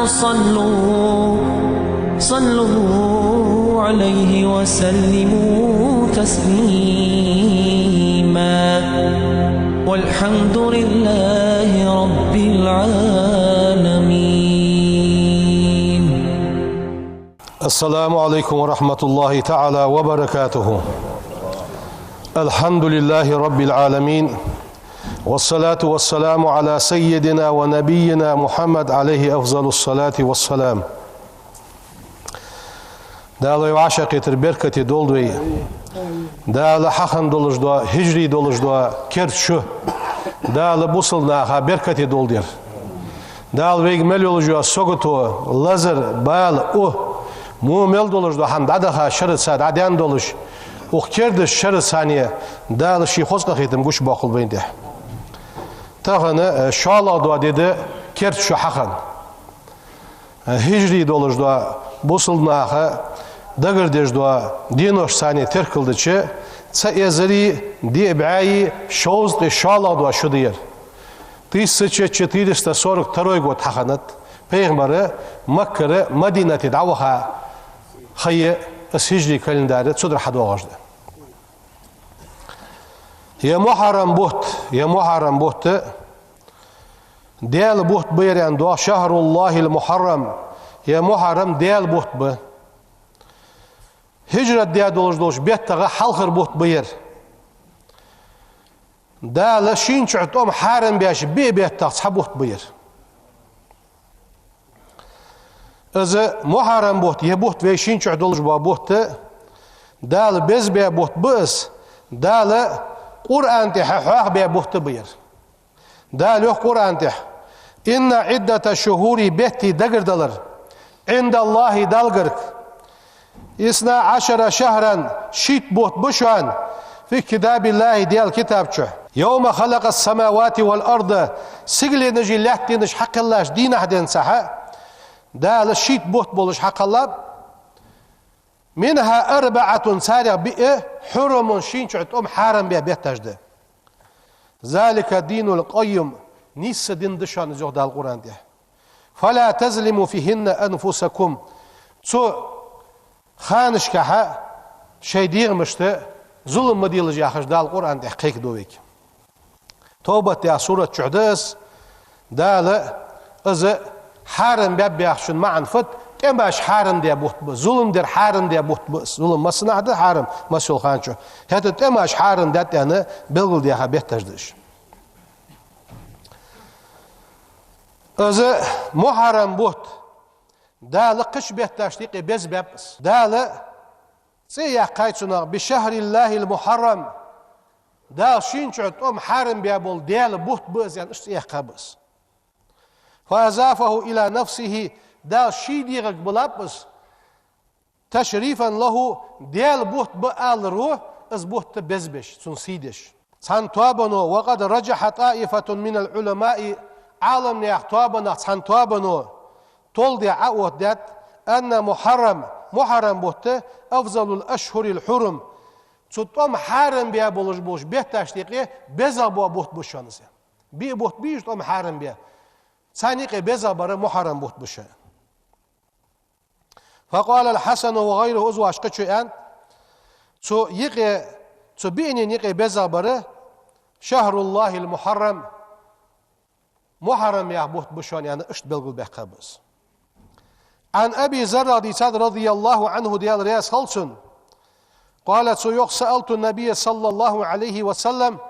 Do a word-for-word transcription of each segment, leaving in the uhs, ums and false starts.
صلوا صلوا عليه وسلموا تسليما. والحمد لله رب العالمين. السلام عليكم ورحمة الله تعالى وبركاته. الحمد لله رب العالمين. والصلاة والسلام على سيدنا ونبينا محمد عليه أفضل الصلاة والسلام. Дала вай вӀашагӀкхетар беркате долда вай. Дала хьахинна долаш дола, хӀижрий долаш дола керда шу Дала бусалба наха беркате долда ер. Дала вайга мел йолаш йола сагото, лазар, бала, у, во мел долаш дола хӀама дӀадаха шера ца дӀадаьнна долаш, укх керда шера царна Дала ший хоза къахетам гучабоаккхалба вайна тӀа. Тахан, э, шоллагӀа дола ди да керда шу хьахинна. Э, хӀижрий долаш дола, бусалба наха дагардеш дола денош царна теркалдича, цхьа эзари диъ бӀаьи шовзткъеи шоллагӀа дола шу да ер. Тысяча четыреста сорок второй год хьахиннад, пайхамар Маккара Мадинате дӀаваха ха я, из хӀижрий календарь цудухьа хьадоагӀаш да. Ер Мухьаррам бутт, ер Мухьаррам бутт Даьла бутт ба ер аьнна доагӀа, شهر الله المحرم, ер Мухьаррам Даьла бутт ба. ХӀижрат даь долаш долча беттагӀа хьалхара бутт ба ер. Дала шийна чухь тӀом хьарам беш биъ беттагӀа цхьа бутт ба ер. Из Мухьаррам бутт, ер бутт вай шийна чухь долаш бола бутт, Дала беза баь бутт ба из, Дала Къуръан тӀа хьоахабаь бутт ба ер. Дала йоах Къуръан тӀа: إن عدة الشهور, беттий дагардалар, عند الله, Далла гарга, اثنا عشر شهرا, шийтта бутт ба шоана, في كتاب الله, Даьла китаб чу, يوم خلق السماوات والأرض, сигаленаши лаьттанаши хьакхеллача дийнахьа денз хьа Дала шийтта бутт болаш хьакхеллаб, منها أربعة, царех биъ, حرم, шийна чухь тӀом хьарам баь бетташ да. ذلك الدين القيم, нийсса ди да шоана из, йоах Дала Къуръан тӀа. فلا تظلموا فيهن أنفسكم. Цу ханашкахьа шоай дегӀамашта зулам ма делаш яхаш Дала Къуръан тӀа кхайкаду вайга. Тавбат яха сурат чухь да из. Дала из хьарам баьб яхачун маӀан фуд: тӀемаш хьарам даь бутт ба, зулам дар хьарам даь бутт ба из. Зулам массанахьа да хьарам, масса йолча хана чу. ХӀаьта тӀемаш хьарам даьд аьнна белгалдаьха бетташ да уж. Из Мухьаррам бутт Дала кхыча бетташта юкъе беза баьб из. Дала цӀи яьккхай цунах: بشهر الله المحرم. Дала шийна чухь тӀом хьарам баь бола Даьла бутт ба из аьнна, иштта цӀи яьккхаб из. فأضافه إلى نفسه, Дала ший дегӀага биллаб из, تشريفا له, Даьла бутт ба аларо, из бутт беза беш, цунна сий деш. Цхьан тоабано, وقد رجح طائفة من العلماء, Ӏаламнаьха тоабанах цхьан тоабано толде Ӏоотта даьд, أن محرم, Мухьаррам бутт, أفضل الأشهر الحرم, цу тӀом хьарам баь болаш болча бетташта юкъе безагӀа бола бутт ба шоана из. Биъ бутт бий уж тӀом хьарам баь, царна юкъе безагӀа бар Мухьаррам бутт ба шоана. فقال الحسن وغيره, из воаш кхычо аьннад, цу юкъе, цу биънена юкъе безагӀа бар شهر الله المحرم, Мухьаррам яха бутт ба шоана аьнна, иштта белгалбаьккхаб из. عن أبي ذر, дийцад, رضي الله عنه, Даьла раьза хилва цунна, قال, цо йоах: سألت النبي صلى الله عليه وسلم,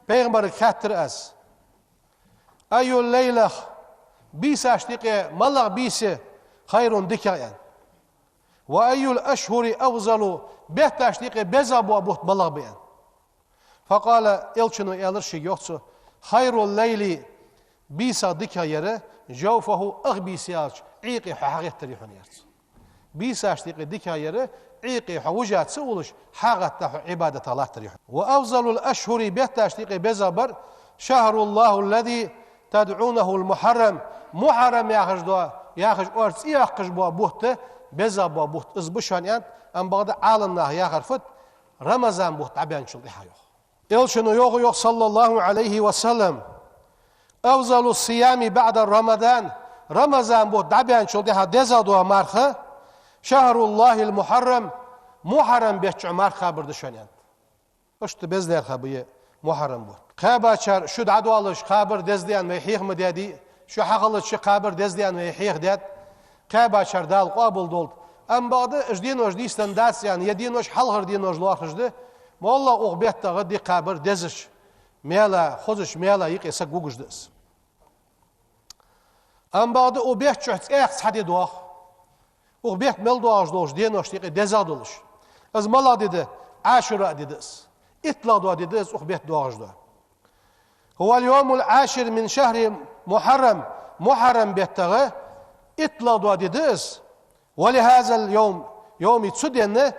пайхамарга хаьттар аз, أي الليلة, бийсашта юкъе малагӀа бийса خير, дикагӀа, аьнна. وأي الأشهر أفضل, бетташта юкъе безагӀа бола бутт малагӀа ба, аьнна. فقال, Элчано аьлар шийга, йоах цо: خير الليل, бийсагӀа дикагӀа яр, جوفه, ах бийса яьлча Ӏуйкъе хьо хьагӀеттар я хьона, аьлар цо. Бийсашта юкъе дикагӀа яр, Ӏуйкъе хьо вижа ца уллаш, хьагӀатта хьо Ӏибадатах латтар я хьона. وأفضل الأشهر, бетташта юкъе безагӀа бар, شهر الله الذي تدعونه المحرم, Мухьаррам яхаш дола, яхаш ора цӀи йоаккхаш бола бутт безагӀа бола бутт из ба шоана, аьннад, амма бакъда Ӏаламнаха яхар фуд, Рамазан бутт дӀабаьнначул тӀехьагӀа, йоах. Элчано йоах, йоах, صلى الله عليه وسلم: أفضل الصيام بعد رمضان, Рамазан бутт дӀабаьнначул тӀехьагӀа дезагӀа дола марха, شهر الله المحرم, Мухьаррам бетта чу марха кхабар да шоана, аьннад. Иштта беза лаьрхӀа ба ер Мухьаррам бутт. Кхаьбачар шу дӀадоалаш кхабар деза да аьнна вай хьехам даьдий, шу хьахилча кхабар деза да аьнна вай хьехадаьд, кхаьбачар Дала къоабал долда. Амма бакъда, уж денош дийсаденна дац аьнна, е денош хьалхара денош лоархӀаш да, моллагӀа укх беттагӀа ди кхабар дезача маьла, хозача маьла юкъе саг вугаш да из. Амма бакъда укх бетта чу цӀаькха цхьа ди доагӀа. Укх бетта мел доагӀаш долча деношта юкъе дезагӀа долаш. Из малагӀа ди да? Ӏашура ди да из. ИтталагӀа дола ди да из укх бетта доагӀаш дола. هو اليوم العاشر من شهر محرم. Мухьаррам беттагӀа итталагӀа дола ди да из. ولهذا اليوم, йоми цу дена,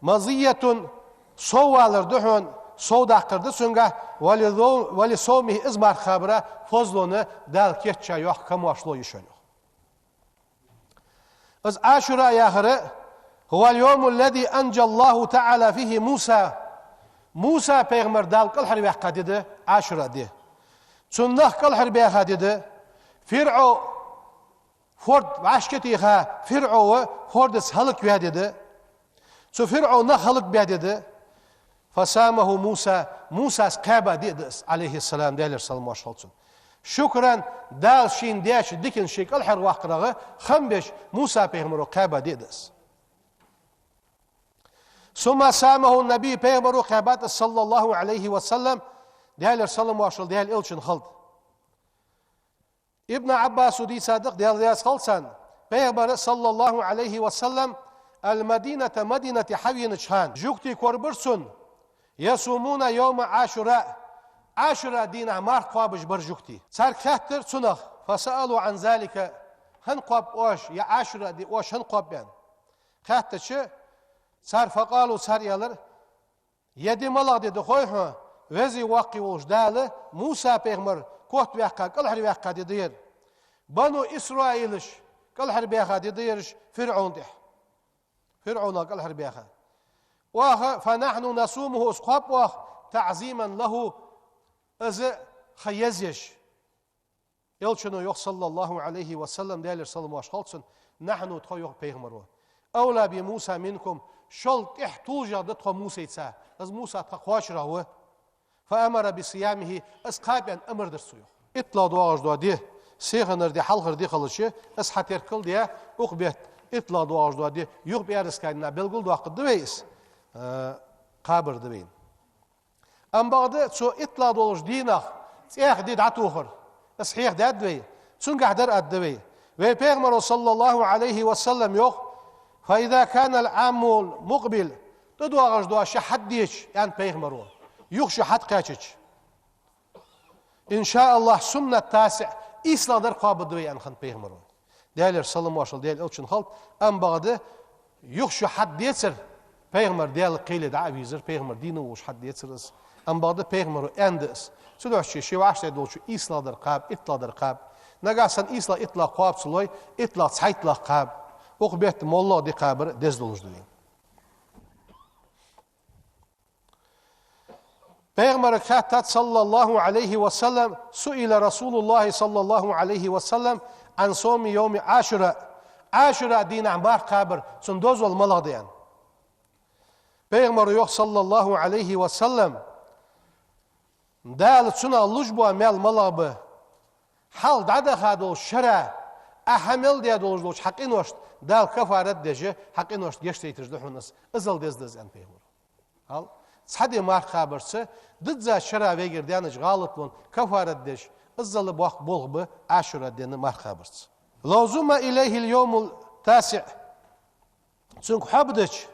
مزية, соввалар да хьона, сов даккхар да цунгахь, ولذو-, ولصومه, из марха кхабара фазлуна Дала кийчъяь йоккха камоаршал я шоана. Из Ӏашура яхар, هو اليوم الذي أنجى الله تعالى فيه موسى. Муса пайхамар Дала кӀалхарваьккха ди да Ӏашура ди. Цунна нах кӀалхарбаьха ди да. ФирӀо-, форд вӀашкатеха, ФирӀо ва фордаца хӀалакваь ди да. Цу ФирӀона нах хӀалакбаь ди да. فصامه موسى, Мусас кхаьба ди да из, عليه السلام, Даьлера салам-моаршал хилда цунна. شكرا, Дала шийна деча дикана ше кӀалхарваккхарах хам беш, Муса пайхамаро кхаьба ди да из. ثم صامه النبي, пайхамаро кхаьбад из, صلى الله عليه وسلم, Даьлера салам-моаршал Даьла элчанна хилда. Ибн Ӏаббаса дийцад-кх, Даьла раьза хилва царна, пайхамар, صلى الله عليه وسلم, المدينة, Мадинате хьавенача хана, жугтий корабир цунна, يصومون يوم عاشوراء, Ӏашура дийнахьа марха кхоабаш бар жугтий. Царга хаьттар цунах, فسألوا عن ذلك, хӀана кхоаб оаш, е Ӏашура ди оаш хӀана кхоаб аьнна. Хаьттача, цар, فقالوا, цар аьлар, ер ди малагӀа ди да хой хьона, веза воккха волча Дала Муса пайхамар котваьккха, кӀалхарваьккха ди да ер. Бану Исраилаш кӀалхарбаьха ди да ераш ФирӀона тӀехьа. ФирӀонах кӀалхарбаьха. Оаха, فنحن نصومه, из кхоаб оаха, تعظيما له, из ха езъеш. Элчано йоах, صلى الله عليه وسلم, Даьлера салам-моаршал хилда цунна, نحن, тхо, йоах пайхамаро, أولى بموسى منكم, шул тӀех тулжагӀа да тхо Мусайца, из Муса тха кхоачарагӀа ва. فأمر بصيامه, из кхаба аьнна амар дир цо, йоах. ИтталагӀа доагӀаш дола ди, сеханара ди, хьалхара ди хилча, из хьатеркалдаь, укх бетта итталагӀа доагӀаш дола ди юха пӀаьраска дийнахьа белгалдоаккхаргда вай из, э, кхабар да вайна. Амма бакъда цу итталагӀа долча дийнахьа цӀаькха ди дӀатохар, из хьехадаьд вай, цунгахьа дар аргда вай. Вай пайхамаро, صلى الله عليه وسلم, йоах: فإذا كان العام المقبل, тӀадоагӀаш дола шу хьаддеча, аьннад пайхамаро, юха шу хьадкхаьчача, إن شاء الله صمنا التاسع, ийслагӀдар кхоабаргда вай, аьнна хиннад пайхамаро. Даьлера салам-моаршал Даьла элчанна хилда, амма бакъда юха шу хьаддецар, пайхамар Даьла кхеле дӀа а вийзар, пайхамара дийна волаш хьаддецар из, амма бакъда пайхамаро аьннад из. Цудухьа ше вӀаштӀехьа долча ийслагӀдар кхаба, итталагӀдар кхаба. Нагахьа санна ийслагӀа, итталагӀа кхоаба ца лой, итталагӀа, цхьайтталагӀа кхаба. Укх бетта моллагӀа ди кхабар деза долаш да вайна. Пайхамарга хаьттад, صلى الله عليه وسلم, سئل رسول الله صلى الله عليه وسلم عن صوم يوم عاشوراء. Ӏашура дийнахьа марха кхабар цун дозал малагӀа да аьнна. Пайхамаро йоах, صلى الله عليه وسلم, Дала цунах луш бола маьл малагӀа ба? Хьалха дӀадаха долча шера Ӏа хьа мел даь долаш долча хьа къиношта Дала кафарат деш, хьа къиношта гешт дайташ да хьона из, иззал деза да из, аьннад пайхамаро. Хьал, цхьа ди марха кхабарца, диззача шера вайгара даьннача гӀалатлон кафарат деш, иззал боккха болх ба Ӏашура дийнахьа марха кхабарца. لو ضم إليه اليوم التاسع, цунга хьоба дича,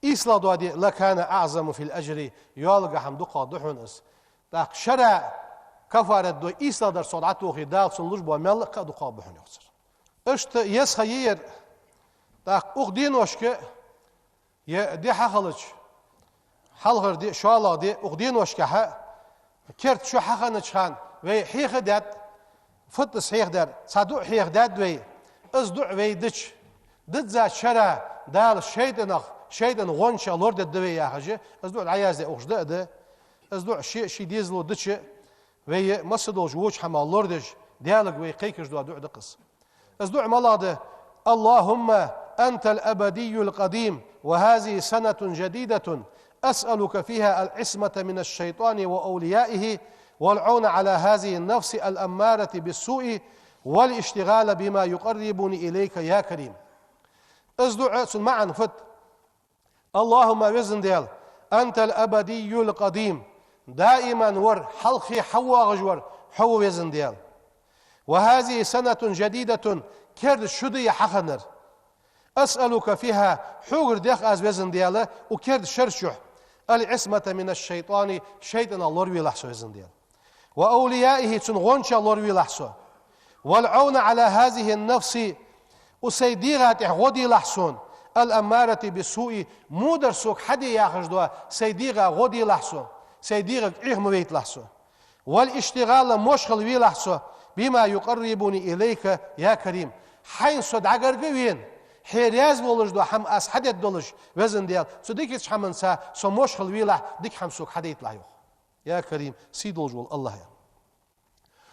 ийслагӀа дола ди, لكان أعظم في الأجر, йоаллагахьа-м дукхагӀа да хьона из. ТӀаккха шера кафарат дой, ийслагӀдар цох дӀатохе, Дала цунна луш бола маьл а кхы а дукхагӀа ба хьона, йоах цар. Иштта еза ха я ер. ТӀаккха укх деношка, е ди хьахилча, хьалхара ди, шоллагӀа ди, укх деношкахьа, керда шу хьахиннача хана вай хьехадаьд, фуд из хьехадаьр, цхьа дуӀа хьехадаьд вай, из дуӀа вай дича, диззача шера Дала шайтӀанах, шайтӀан гӀончех лорадергда вай яхаш, из дуӀа дӀаяздаь ухаш да а да, из дуӀа ше а ший дезало дича, вай масса долча воча хӀамах лорадеш, Даьлага вай кхайкаш дола дуӀа да-кх из. Из дуӀа малагӀа да: اللهم أنت الأبدي القديم، وهذه سنة جديدة، أسألك فيها العصمة من الشيطان وأوليائه، والعون على هذه النفس الأمارة بالسوء، والاشتغال بما يقربني إليك يا كريم. Из дуӀа, цун маӀан фуд: اللهم, Веза Даьла, أنت الأبدي القديم, даиман вар, хьалххе хьавоагӀаш вар Хьо ва, Веза Даьла. وهذه سنة جديدة, керда шу да ер хьахиннар. أسألك فيها, Хьогара дех аз, Веза Даьла, укх керда шера чу العصمة من الشيطان, шайтӀанах лоравелахь со, Веза Даьла. وأوليائه, цун гӀончех лоравелахь со. والعون على هذه النفس, укх сай дегӀа тӀа гӀо делахь сона, الأمارة بالسوء, во дар сога хьаде яхаш дола сай дегӀа гӀо делахь сона, сай дегӀага Ӏеха ма вайталахь со. والاشتغال, мошхал велахь со, بما يقربني إليك يا كريم, Хьайна со дӀагарга а вена, Хье раьза волаш дола хӀама аз хьадергдолаш, Веза Даьла, цу дикача хӀаманца со мошхал велахь, дика хӀама сога хьадайталахь, йоах. Я Карим, сий долаш вола АллахӀ, я.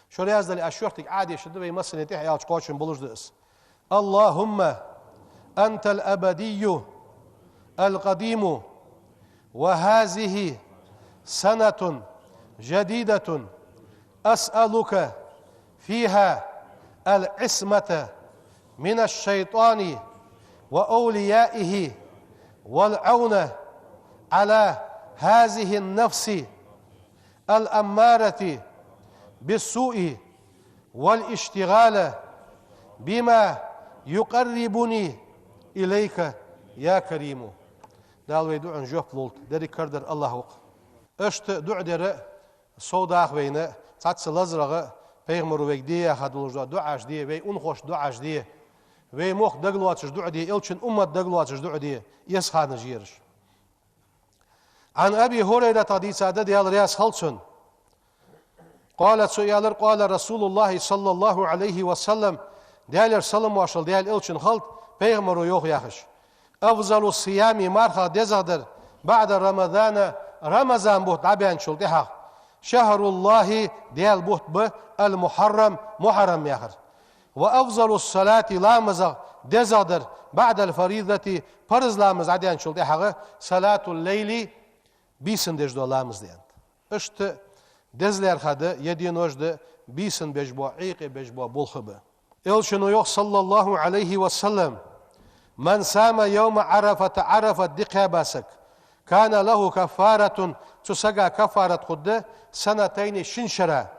Шо раьза дале, аз шортига Ӏодешаргда, вай массане тӀехьа аьлча кхоачам болаш да из. اللهم أنت الأبدي القديم، وهذه سنة جديدة، أسألك فيها العصمة من الشيطان وأوليائه، والعون على هذه النفس الأمارة بالسوء، والاشتغال بما يقربني إليك يا كريم. Дала вай дуӀан жоп лулда, деррига карадар АллахӀ ва-кх. Иштта дуӀа дер совдаха вайна, цхьацца лазарагӀа, пайхамаро вайга де яхаш долаш дола дуӀаш де, вай унахошта дуӀаш де, вай мохк дагалоацаш дуӀа де, Элчан уммат дагалоацаш дуӀа де, эсханаш ераш. عن أبي هريرة, дийца да, Даьла раьза хилва цунна. قال, цо аьлар: قال رسول الله صلى الله عليه وسلم, Даьлера салам-моаршал Даьла Элчанна хилда, пайхамаро йоах яхаш: أفضل الصيام, мархех дезагӀдар, بعد رمضان, Рамазан бутт дӀабаьнначул тӀехьагӀа, شهر الله, Даьла бутт ба, المحرم, Мухьаррам яхар. وأفضل الصلاة, ламазех дезагӀдар, بعد الفريضة, парз ламаз дӀадаьнначул тӀехьагӀа, صلاة الليل, бийсан деш дола ламаз да, аьннад. Иштта деза лаьрхӀа да, е денош да, бийсан беш бола, Ӏуйкъе беш бола болх ба. Элчано йоах, صلى الله عليه وسلم: من صام يوم عرفة, Ӏарафат ди кхаьба саг, كان له كفارة, цу сага каффарат хургда, سنتين, шин шера.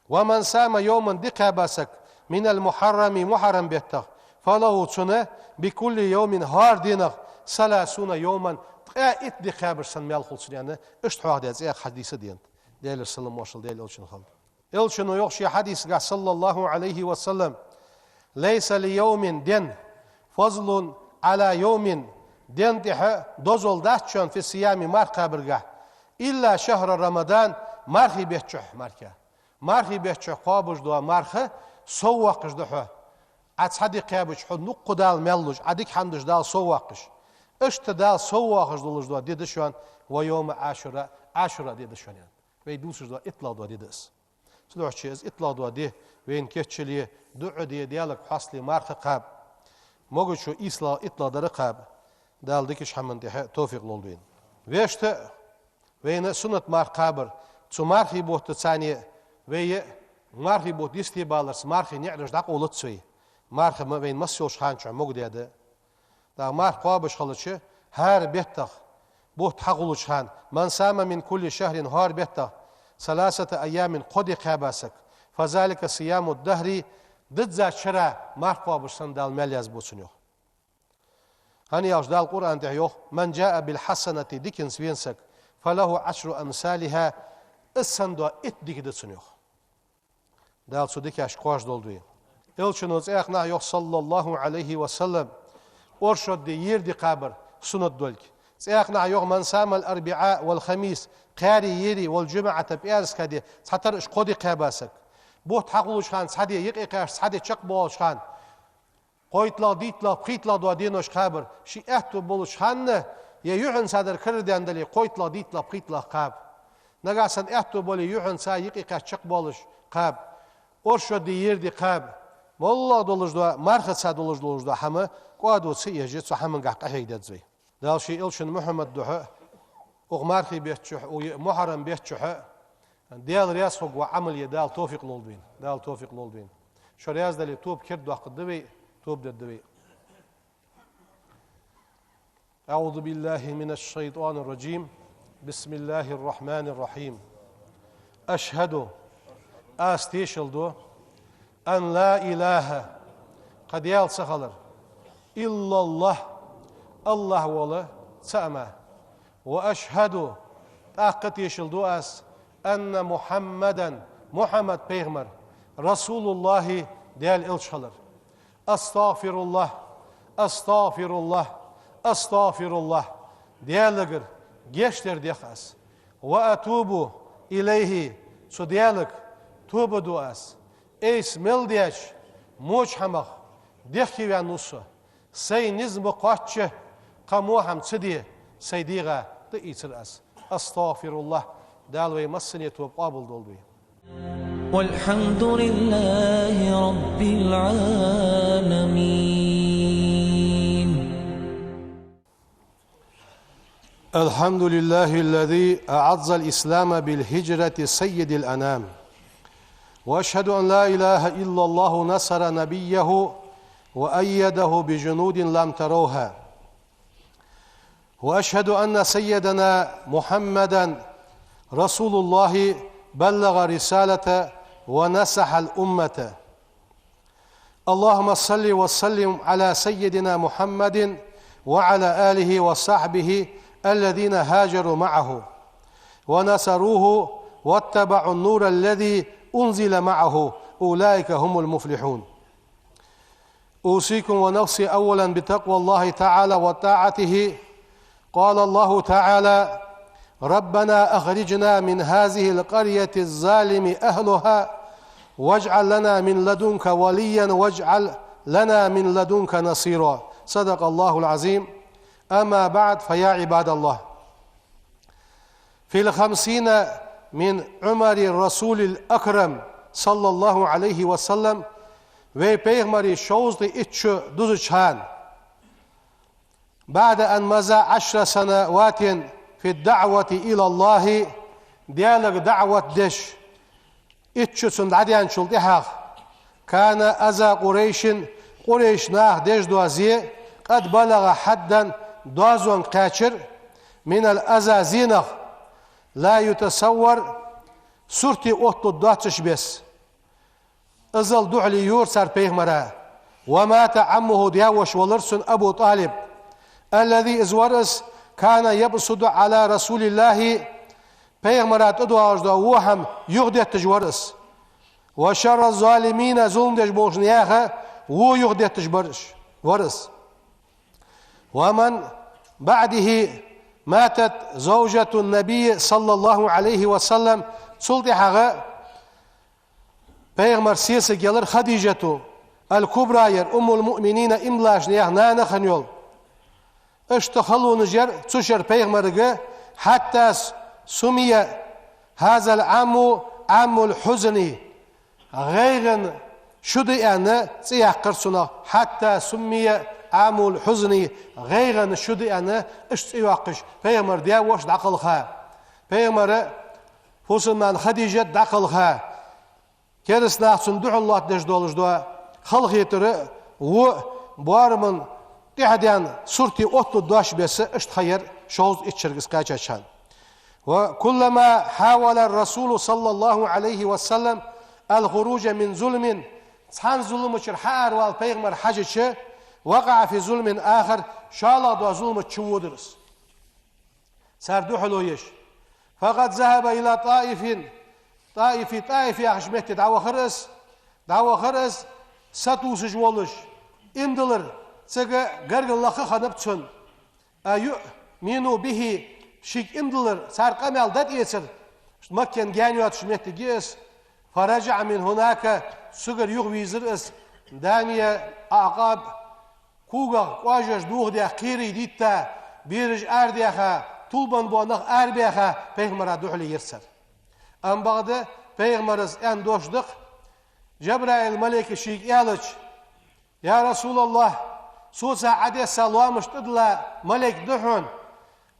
ومن صام يوما, ди кхаьба саг, من المحرم, Мухьаррам беттах, فله, цунна, بكل يوم, хӀара дийнах, ثلاثون يوما, ткъаь итт ди кхаьбаш санна маьл хул цунна, аьнна, иштта хьоахадаь цхьа хьадис да, аьннад Даьлера салам-моаршал Даьла Элчанна хилда. Элчано йоах ший хьадисагахь, صلى الله عليه وسلم: ليس ليوم, ден, فضل على يوم, ден тӀехьа дозал дац шоана, في الصيام, марха кхабаргахь, إلا شهر رمضان, мархий бетта чухь мара. Мархий бетта чухь кхоабаш дола марха соввоаккхаш да хьо. Ӏа цхьа ди кхаьбача, хьо нукхо Дала маьл луш, Ӏа дика хӀама деш Дала соввоаккхаш. Иштта Дала соввоаккхаш долаш дола ди да шоана, ويوم عاشوراء, Ӏашура ди да шоана, аьннад. Вай дувцаш дола иттлагӀа дола ди да из. Цудухьа из иттлагӀа дола ди вайна кийчле, дуӀа де, Даьлага хьастале, марха кхаба. Могачо ийслагӀа, иттлагӀа дар а кхаба. Дала дикача хӀаман тӀехьа товфикъ лолда вайна. Вешта, вайна суннат марха кхабар, цу мархий бутта царна вай мархий бутт йисте баларца мархий наӀараш дӀакъовлац вай. Марха ма вайна масса йолча хана чухь могадаь да. ТӀаккха марха кхоабаш хилча, хӀара беттах, бутт хьахулача хана, من صام من كل شهر, хӀара беттах, ثلاثة أيام, кхо ди кхаьба саг, فذلك صيام الدهر, диззача шера марха кхоабаш санна Дала маьл язбу цунна, йоах. ХӀана аьлча Дала Къуръан тӀа йоах: من جاء بالحسنة, диканца вена саг, فله عشر أمثالها, из санна дола итт дика да цунна, йоах. Дала цу дикашка кхоачаш долда вай. Элчано цхьаькханахьа йоах, صلى الله عليه وسلم, оршот ди, ера ди кхабар суннат долга. Цхьаькханахьа йоах: من صام الأربعاء والخميس, кхаьри, ери, والجمعة, пӀаьраска ди, цхьатарра уж кхо ди кхаьба саг. Бутт хьахулача хана цхьа ди, юкъе кхаьчача цхьа ди чакхбоалача хана, кхойтталагӀа, дийтталагӀа, пхийтталагӀа дола денош кхабар, ший аьттув болча хана, е юххьанца дар карардаьнна дале, кхойтталагӀа, дийтталагӀа, пхийтталагӀа кхаба. Нагахьа санна аьттув бале, юххьанца, юкъе кхаьчача чакхбоалаш кхаба. Оршот ди, ера ди кхаба. МоллагӀа долаш дола, мархаца долаш долаш дола хӀама кӀоадо ца еш, цу хӀамангахь къахьега деза вай. Дала ший элчан Мухьаммада духьа, укх мархий бетта чухь, укх Мухьаррам бетта чухь, Даьла раьза хургвола Ӏамал е Дала товфикъ лолда вайна. Дала товфикъ лолда вайна. Шо раьза дале, тоба кердадоаккхаргда вай, тоба дергда вай. أعوذ بالله من الشيطان الرجيم. بسم الله الرحمن الرحيم. أشهد, аз тешал ду, أن لا إله, кхы Даьла ца хилар, إلا الله, АллахӀ вола цаӀ мара. وأشهد, тӀаккха тешал ду аз, أن محمدا, Мухьаммад пайхамар, رسول الله, Даьла элча хилар. أستغفر الله، أستغفر الله، أستغفر الله. Даьлагара гешт дар дех аз. وأتوب إليه, цу Даьлага тоба ду аз. Айса мел деча воча хӀамах дехке ваьнна ва со. Сай низ ма кхоачча, кхы во хӀама ца де, сай дегӀа тӀаийцар аз. أستغفر الله. Дала вай массане тоба къоабал долда вай. والحمد لله رب العالمين. الحمد لله الذي أعز الإسلام بالهجرة سيد الأنام. وأشهد أن لا إله إلا الله نصر نبيه وأيده بجنود لم تروها. وأشهد أن سيدنا محمدا رسول الله بلغ رسالة ونصح الأمة. اللهم صل وسلم على سيدنا محمد وعلى آله وصحبه الذين هاجروا معه ونصروه واتبعوا النور الذي أنزل معه، أولئك هم المفلحون. أوصيكم ونفسي أولا بتقوى الله تعالى وطاعته. قال الله تعالى: ربنا أخرجنا من هذه القرية الظالم أهلها واجعل لنا من لدنك وليا واجعل لنا من لدنك نصيرا. صدق الله العظيم. أما بعد، فيا عباد الله، في الخمسين من عمر الرسول الأكرم صلى الله عليه وسلم, вай пайхамара шовзткъеи итт шу дузача хана, بعد أن مضى عشر سنوات في الدعوة إلى الله, Даьлага даӀват деш, итт шу цун дӀадаьнначул тӀехьагӀа, كان أذى قريش, Къурайш наха деш дола зе, قد بلغ حدا, доазонга кхаьчар, من الأذى, зенах, لا يتصور, сурте отталургдоацаш беса. Иззал духьале йора цар пайхамара. ومات عمه, даь-воша валар цун Абу ТӀалиб. الذي, из вар из, كان يبسط على رسول الله, пайхамара тӀадоагӀаш дола во хӀама юхадетташ вар из. وشر الظالمين, зулам деш болча наьха во юхадетташ бараш, вар из. ومن بعده ماتت زوجة النبي صلى الله عليه وسلم, цул тӀехьагӀа пайхамара сесаг ялар Хадижату, الكبرى яр, أم المؤمنين, иман долча наьха нана хинна йола. Иштта халонаш яр цу шера пайхамарга, حتى سمي هذا العام عام الحزن, гӀайгӀан шу да аьнна цӀи яьккхар цунах, حتى سمي عام الحزن, гӀайгӀан шу да аьнна, иштта цӀи йоаккхаш, пайхамара даь-воша дӀакхелха, пайхамара фусам-нана Хадижат дӀакхелха, кераста наха цунна духьал лоаттадеш долаш дола халахетар, во боарама тӀехьа даьнна сурте отталургдоацаш беса, иштта ха яр шовзткъеи итт шерага из кхаьчача хана. وكلما حاول الرسول صلى الله عليه وسلم الخروج من ظلم, цхьан зуламчура хьааравала пайхамар хьажача, وقع في ظلم آخر, шоллагӀа дола зуламах чуводар из. Цар духьало еш. فقد ذهب إلى طائف, ТӀаиф, ТӀаиф яхача метте дӀавахар из, дӀавахар из, сатувсаш волаш, иман диллар, цига гаргара лакха хиннаб цун. أيؤمنوا به, шийга иман диллар, цар къамаьл дӀатӀаэцар, Маккан гаьна йоацача метте я из. فرجع من هناك, цигара юхавийзар из, دامي الأعقاب, когах кӀоажаш дохадаь, кхерий дитта, бераш арадаьха, тулбан бола нах арабаьха, пайхамара духьале яр цар. Амма бакъда пайхамара из аьнна дош да-кх: Жабраил малайка шийга аьлча: «Я Расулаллахь, соца Ӏодесса лоамаш тӀадилла малайк да хьона.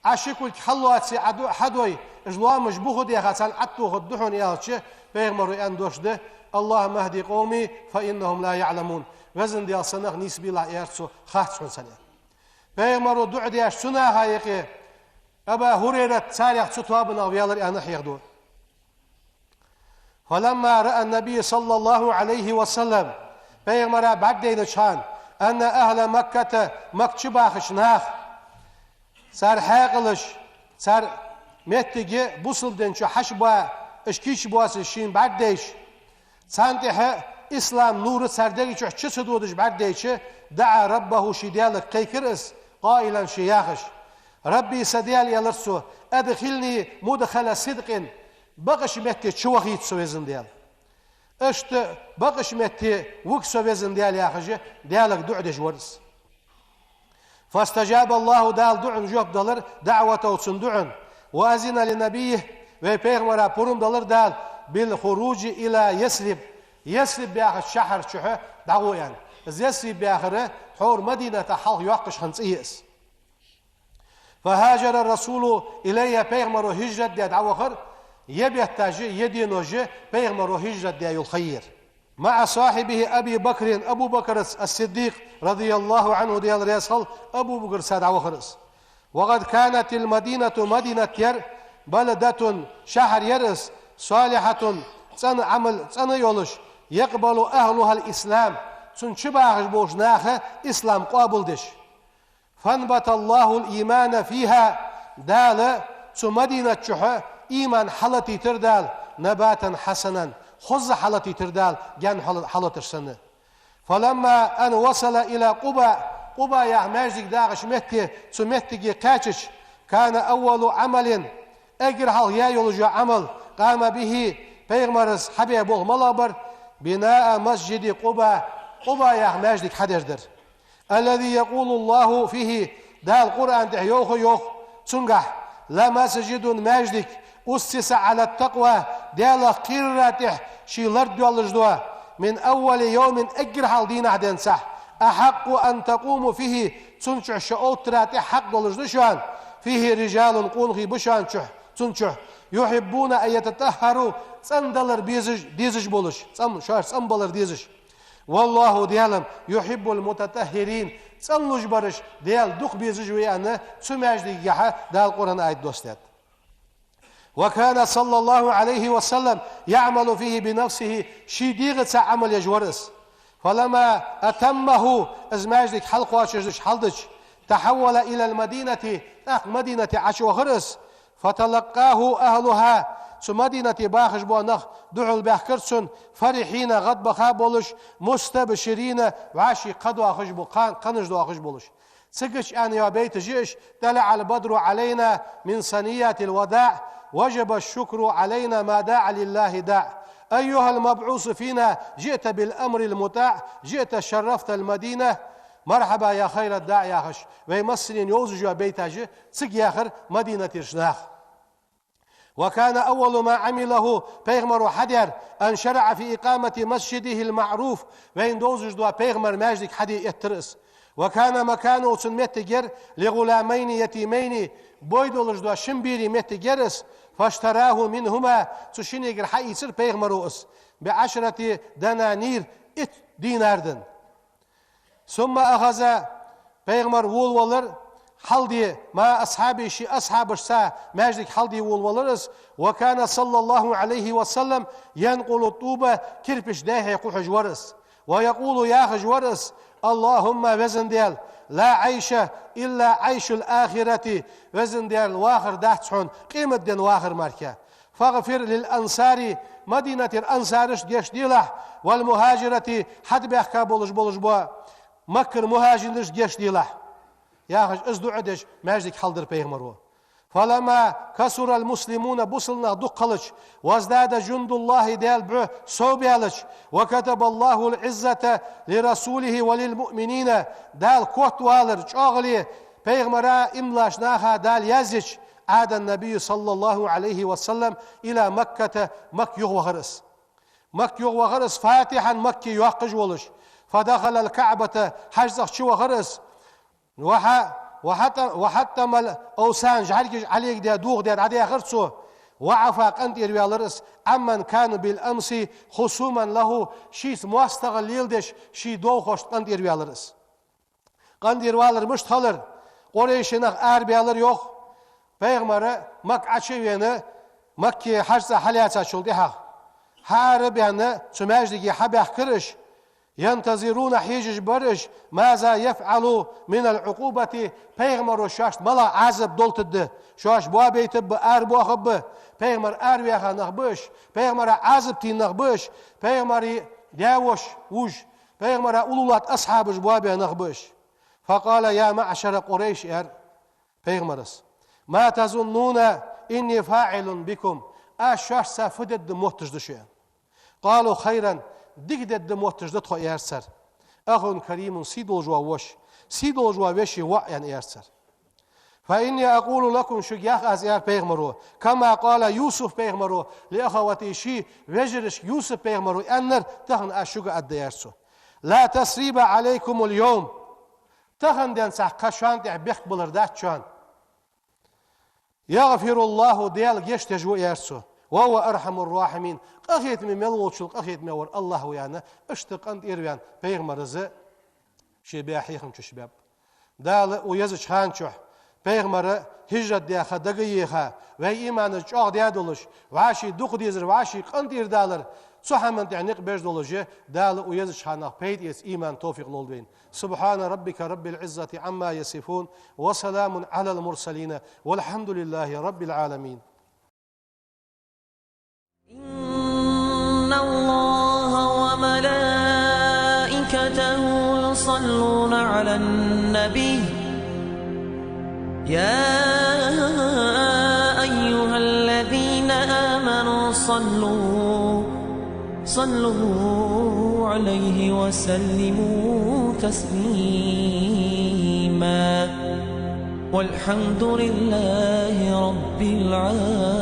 Ӏа ши кулг хьаллоаце, Ӏа дуӀа хьадой, уж лоамаш бухадеха царна Ӏотохаргда хьона», — аьлча, пайхамаро аьнна дош да: «اللهم اهد قومي فإنهم لا يعلمون». Везан Даьла, са нах нийсбелахь, аьлар цо, хац хьона царна. Пайхамаро дуӀа деш цу наха юкъе Абу Хурайрат царех цу тоабанах ваьлар аьнна хьехаду. فلما رأى النبي صلى الله عليه وسلم, пайхамара бӀаргадайнача хана, أن أهل مكة, Макка чу бахача наха, цар хьаькъалаш, цар моттиг бусалба дина чу хьачубоа, уж кийчбоацаш шийна бӀаргадайча, царна тӀехьа ислам нур цар дега чу чу ца додаш бӀаргадайча, دعا ربه, ший Даьлага кхайкар из, قائلا, ше яхаш: «ربي, са Даьла, — аьлар цо, — أدخلني مدخل صدق, бакъача метте чувахийта со, Везан Даьла. Иштта бакъача метте вуга со, Везан Даьла», — яхаш, Даьлага дуӀа деш вар из. فاستجاب الله, Дала дуӀан жоп далар, دعوته, цун дуӀан. وأذن لنبيه, вай пайхамара пурам далар Дала, بالخروج إلى يثرب, Ясриб яхача шахьар чу дӀагӀо аьнна. Из Ясриб яхар тхьовра Мадината хьалха йоаккхаш хинна цӀи я из. فهاجر الرسول إليه, пайхамаро хӀижрат даь дӀавахар, е бетташ а, е денош а пайхамаро хӀижрат даь йола ха я ер. مع صاحبه أبي بكر, Абу Бакр ас-Сиддикъ, رضي الله عنه, Даьла раьза хилва, Абу Бакрца дӀавахар из. وقد كانت المدينة, Мадинат яр, بلدة, шахьар яр из, صالحة, цӀена Ӏамал, цӀена йолаш, يقبل أهلها الإسلام, цун чу бахаш болча наха ислам къоабалдеш. فأنبت الله الإيمان فيها, Дала цу Мадинат чу иман хьалатийтар Дала, نباتا حسنا, хоза хьалатийтар Дала, гаьна хьала-, хьалаташ санна. فلما أن وصل إلى قباء, Къуба яха маьждиг дахача метте, цу меттиге кхаьчача, كان أول عمل, эггара хьалха яь йола Ӏамал, قام به, пайхамара хьабаь болх малагӀа бар, بناء مسجد قباء, Къуба яха маьждиг хьадер дар. الذي يقول الله فيه, Дала Къуръан тӀа йоах, йоах цунгахь: لمسجد, маьждиг, أسس على التقوى, Даьлах кхерара тӀа ший лард йоаллаш да, من أول يوم, эггара хьалха дийнахьа денз, أحق أن تقوموا فيه, цун чу шо оттара тӀа хьакъ долаш да шоана, فيه رجال, къонахий ба шоана чу, цун чу, يحبون أن يتطهروا, цӀендалар безаш, дезаш болаш, цӀен-, шоаш цӀенбалар дезаш. والله, Даьла, يحب المتطهرين, цӀенлуш бараш Даьла дукха безаш ва аьнна, цу маьждигагахьа Дала Къуръан аят доссадаьд. وكان صلى الله عليه وسلم يعمل فيه بنفسه, ший дегӀаца Ӏамал еш вар из. فلما أتمه, из маьждиг хьалкхоачашдеш хьалдича, تحول إلى المدينة, тӀаккха Мадинате Ӏочувахар из, فتلقاه أهلها, цу Мадинате бахаш бола нах духьал баьхкар цунна, فرحين, гӀадбаха болаш, مستبشرين, вӀаший кхаъ доахаш бо-, кхаъ-, кхаъаш доахаш болаш. Цигача аьнна йола байташ я уж: طلع البدر علينا من ثنيات الوداع، وجب الشكر علينا ما دعا لله داع. أيها المبعوث فينا جئت بالأمر المطاع، جئت شرفت المدينة، مرحبا يا خير الداع, яхаш, вай массанена йовзаш йола байташ я цига яхар Мадинатера нах. وكان أول ما عمله, пайхамаро хьадаьр, أن شرع في إقامة مسجده المعروف, вайна довзаш дола пайхамара маьждиг хьаде эттар из. وكان مكانه, цун моттиг яр, لغلامين يتيمين, бой долаш дола шин берий моттиг яр из, فاشتراه منهما, цу шиннегара хьаийцар пайхамаро из, بعشرة دنانير, итт динар денна. ثم أخذ, пайхамар волавелар, хьалде, مع أصحابه, ший асхьабашца маьждиг хьалде волавелар из, وكان صلى الله عليه وسلم ينقل الطوب, кирпича дехьа кхухьаш вар из. ويقول, яхаш вар из: اللهم, везан Даьла, لا عيش إلا عيش الآخرة, везан Даьла, вахар дац хьона къематден вахар мара. فاغفر للأنصار, Мадинатера ансарашта гешт делахь, والمهاجرة, хьатӀабаьхка болаш, болаш бола Маккара мухӀажирашта гешт делахь, яхаш, из дуӀа деш, маьждиг хьалдир пайхамаро. فلما كثر المسلمون, бусалба нах дукха хилча, وازداد جند الله, Даьла бӀу совбаьлча, وكتب الله العزة لرسوله وللمؤمنين, Дала котвалар, чӀоагӀале пайхамара, имлаш наха Дала яздича, عاد النبي صلى الله عليه وسلم إلى مكة, Макка юхавахар из. Макка юха вахар из, فاتحا, Макка йоаккхаш волаш. فدخل الكعبة, хьажцӀа чу вахар из. وح-, وحط-, وحطم الأوثان, жӀаргаш Ӏолегадаь, дохадаь дӀадаьхар цо. وعفا, къинтӀера ваьлар из, عمن كانوا بالأمس خصوما له, шийца моастагӀал леладеш, ший довхошта къинтӀера ваьлар из. КъинтӀера валар мишта хилар? Къурайший нах арабаьлар йоах, пайхамар Макка Ӏочу а вена, Макка хьажцӀа хьалаьцачул тӀехьагӀа. Хьаара а баьнна, цу маьждиге хьабаьхкар уж. ينتظرون, хьежаш бар уж, ماذا يفعل من العقوبة, пайхамаро шоашта малагӀа Ӏазап долийтаргда, шоаш боабайтаргба, арабоахаргба. Пайхамар араваьха нах ба уж, пайхамара Ӏазап тайна нах ба уж, пайхамара даь-воша ва уж, пайхамара уллув латта асхьабаш боабаь нах ба уж. فقال: يا معشر قريش, аьлар пайхамара: ما تظنون إني فاعل بكم, аз шоашца фу дергда мотташ да шо? قالوا: خيرا, дика дергда мотташ да тхо, аьлар цар. أخ كريم, сий долаш вола воша, сий долаш вола веший воӀ, аьнна, аьлар цар. فإني أقول لكم, шуга йоах аз, аьлар пайхамаро, كما قال يوسف, пайхамаро, لأخوته, ший вежарашка Юсуп пайхамаро аьннар, тахан аз шуга а аргда, аьлар цо. لا تثريب عليكم اليوم, тахан денз цхьаккха шоана тӀа бехк балар дац шоана. يغفر الله, Даьла гешт деш ва, аьлар цо. وهو أرحم الراحمين, къахетаме мел волчул къахетаме вар АллахӀ ва, аьнна, иштта къинтӀера ваьнна пайхамар из ший баь хьехам чу ший баьб. Дала укх езача хана чухь пайхамар хӀижрат даьха, дага а еха, вай иман чӀоагӀа даь долаш, вӀаший дукха дезар, вӀаший къинтӀера далар, цу хӀаман тӀа никъ беш долаш, Дала укх езача ханах пайда эца иман, товфикъ лолда вайна. سبحان ربك رب العزة عما يصفون، وسلام على المرسلين، والحمد لله رب العالمين. إن الله وملائكته يصلون على النبي، يا أيها الذين آمنوا صلوا، صلوا عليه وسلموا تسليما. والحمد لله رب العالمين.